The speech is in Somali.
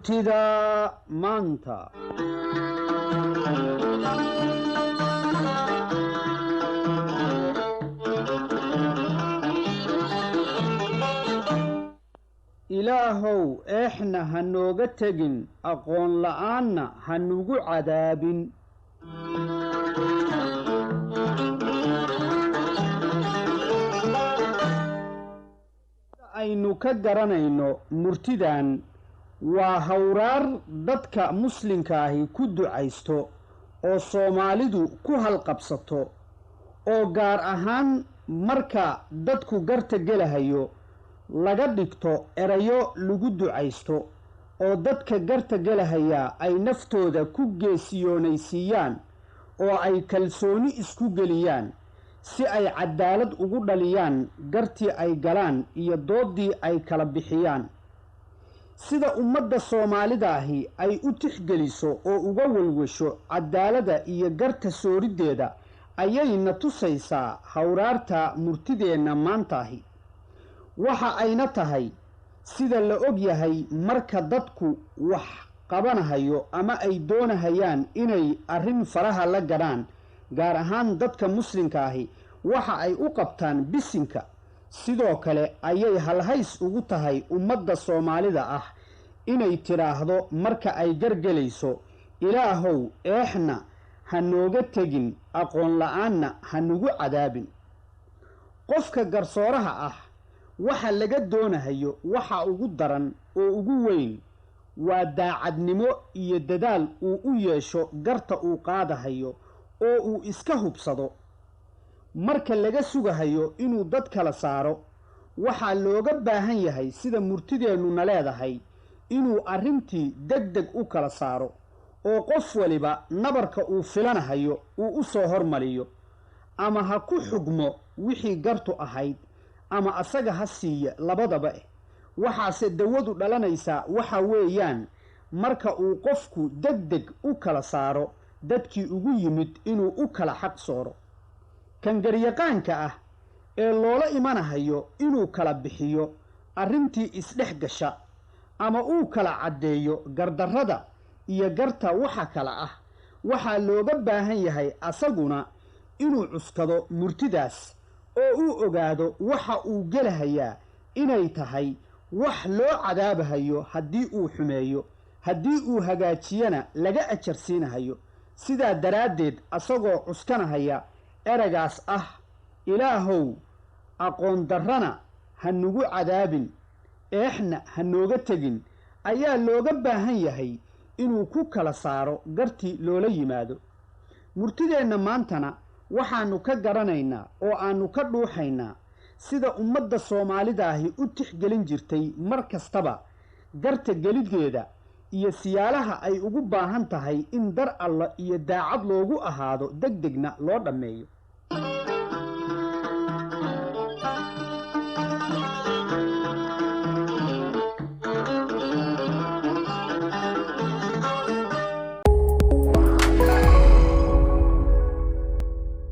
Murtida Maanta. Ilaahow eexna ha nooga tegin, aqoon la'aanna ha nugu cadaabin. Aynu ka garanayno murtidan waa hawraar dadka muslinkaahi ku ducaysto oo Soomaalidu ku halqabsato, oo gaar ahaan marka dadku garta gelahayo laga dhigto erayo lagu ducaysto oo dadka garta gelahayaa ay naftooda ku geesiyoonaysiiyaan oo ay kalsooni isku geliyaan si ay cadaalad ugu dhaliyaan gartii ay galaan iyo doodii ay kala bixiyaan. Sida ummadda Soomaalidaahi ay u tixgeliso oo uga welwesho cadaaladda iyo garta sooriddeeda ayayna tusaysaa hawraarta murtideenna maantaahi. Waxa ayna tahay sida la og yahay marka dadku wax qabanahayo ama ay doonahayaan inay arrin faraha la gadhaan, gaar ahaan dadka muslinka ahi waxa ay u qabtaan bisinka. Sidoo kale ayay halhays ugu tahay ummadda Soomaalida ah inay tidhaahdo marka ay gargelayso, Ilaahow eexna ha nooga tegin, aqoon la'aanna ha nugu cadaabin. Qofka garsooraha ah waxa laga doonahayo waxa ugu daran oo ugu weyn waa daacadnimo iyo dadaal uu u yeesho garta uu qaadahayo oo uu iska hubsado. Marka laga sugahayo inuu dad kala saaro, waxaa looga baahan yahay sida murtideennuna leedahay inuu arrintii degdeg u kala saaro oo qof waliba nabarka uu filanahayo uu u soo hormariyo, ama ha ku xugmo wixii gartu ahayd ama asaga ha siiya labadaba. Waxaase dawadu dhalanaysaa waxa weeyaan marka uu qofku degdeg u kala saaro dadkii ugu yimid inuu u kala xaq sooro. Kan garyaqaanka ah ee loola imanahayo inuu kala bixiyo arrintii isdhex gasha ama uu kala caddeeyo gardarrada iyo garta waxa kala ah, waxaa looga baahan yahay asaguna inuu cuskado murtidaas oo uu ogaado waxa uu gelahayaa inay tahay wax loo cadaabahayo haddii uu xumeeyo, haddii uu hagaajiyana laga ajarsiinahayo. Sidaa daraaddeed asagoo cuskanahaya eragaas ah, Ilaahow aqoon darrana ha nugu cadaabin, eexna ha nooga tegin, ayaa looga baahan yahay inuu ku kala saaro gartii loola yimaado. Murtideenna maantana waxaannu ka garanaynaa oo aannu ka dhuuxaynaa sida ummadda Soomaalidaahi u tixgelin jirtay mar kastaba garta gelidgeeda iyo siyaalaha ay ugu baahan tahay in dar alla iyo daacad loogu ahaado degdegna loo dhammeeyo.